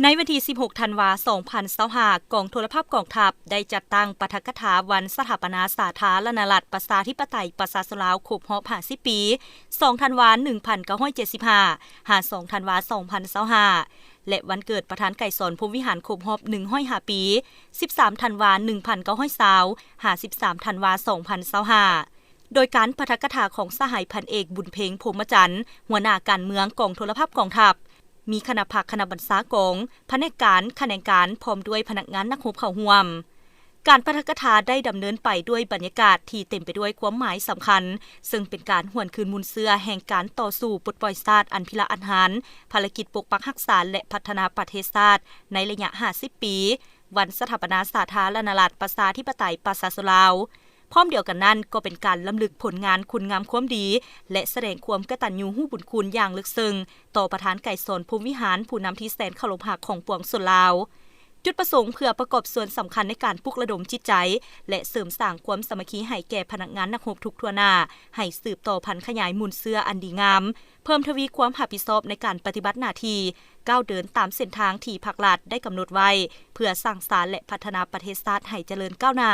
ໃນວັນທີສິບຫົກ ທັນວາ ສອງພັນຊາວຫ້າ ກອງໂທລະພາບກອງທັບ ໄດ້ຈັດຕັ້ງປາຖະກະຖາວັນສະຖາປະນາສາທາລະນະລັດ ປະຊາທິປະໄຕ ປະຊາຊົນລາວ ຄົບຮອບ ຫ້າສິບ ປີ ສອງ ທັນວາ ໜຶ່ງພັນເກົ້າຮ້ອຍເຈັດສິບຫ້າ ຫາ ສອງ ທັນວາ ສອງພັນຊາວຫ້າ ແລະ ວັນເກີດປະທານໄກສອນ ພົມວິຫານ ຄົບຮອບ ໜຶ່ງຮ້ອຍຫ້າ ປີ ສິບສາມ ທັນວາ ໜຶ່ງພັນເກົ້າຮ້ອຍຊາວ ຫາ ສິບສາມ ທັນວາ ສອງພັນຊາວຫ້າ ໂດຍການປາຖະກະຖາຂອງສະຫາຍພັນເອກ ບຸນເພັງ ພົມມະຈັນ ຫົວໜ້າການເມືອງກອງໂທລະພາບກອງທັບ, ມີຄະນະພັກຄະນະບັນຊາກອງ, ພະແນກການ, ຂະແໜງການ ພ້ອມດ້ວຍພະນັກງານນັກຮົບເຂົ້າຮ່ວມ. ການປາຖະກະຖາໄດ້ດຳເນີນໄປດ້ວຍບັນຍາກາດທີ່ເຕັມໄປດ້ວຍຄວາມໝາຍສຳຄັນ, ເຊິ່ງເປັນການຫວນຄືນມູນເຊື້ອແຫ່ງການຕໍ່ສູ້ປົດປ່ອຍຊາດອັນພິລະອາດຫານ, ພາລະກິດປົກປັກຮັກສາ ແລະ ພັດທະນາປະເທດຊາດໃນໄລຍະຫ້າສິບປີ ວັນສະຖາປະນາສາທາລະນະລັດ ປະຊາທິປະໄຕ ປະຊາຊົນລາວ. ພ້ອມດຽວກັນນັ້ນ ກໍເປັນການລຳລຶກຜົນງານຄຸນງາມຄວາມດີ ແລະ ສະແດງຄວາມກະຕັນຍູຮູ້ບຸນຄຸນຢ່າງເລິກເຊິ່ງຕໍ່ປະທານໄກສອນ ພົມວິຫານ ຜູ້ນຳທີ່ແສນເຄົາລົບຮັກຂອງປວງຊົນລາວ. ຈຸດປະສົງເພື່ອປະກອບສ່ວນສຳຄັນໃນການປຸກລະດົມຈິດໃຈ ແລະ ເສີມສ້າງຄວາມສາມັກຄີໃຫ້ແກ່ພະນັກງານນັກຮົບທຸກທົ່ວໜ້າ ໃຫ້ສືບຕໍ່ຜັນຂະຫຍາຍມູນເຊື້ອອັນດີງາມ, ເພີ່ມທະວີຄວາມຮັບຜິດຊອບໃນການປະຕິບັດໜ້າທີ່, ກ້າວເດີນຕາມເສັ້ນທາງທີ່ພັກລັດໄດ້ກຳນົດໄວ້ ເພື່ອສ້າງສານ ແລະ ພັດທະນາປະເທດຊາດໃຫ້ຈະເລີນກ້າວໜ້າ.